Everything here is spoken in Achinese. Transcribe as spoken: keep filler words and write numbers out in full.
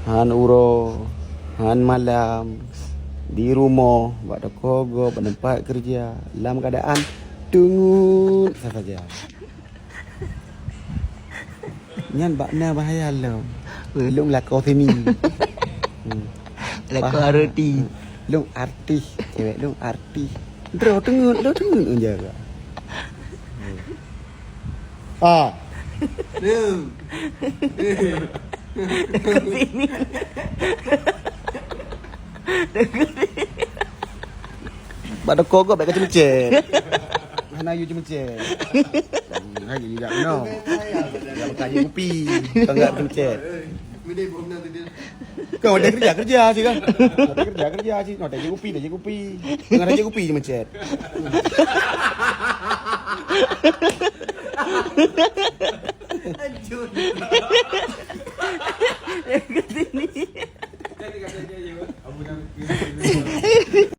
Han uroe, han malam, di rumoh, bak toko gob, bak teumpat keureuja, lam keuadaan teungeut sasaja. Nyan bak na bahaya lom. Lôn lakoe seni. Hmm. Lakoe arti. Lôn artis, cewek lôn artis. Droe teungeut, droe teungeut ngon jaga. Ah. Bak toko gob bèk ka ceumeucet. Hana yue ceumeucet. Hmm, hai, jak keunoe. Jak buka jih kupi. Kau enggak ceumeucet. Kau ada kerja, kerja sih kan. Ada kerja, kerja sih. Nyoe tajép kupi, tajép kupi. Tengah tajép kupi ceumeucet.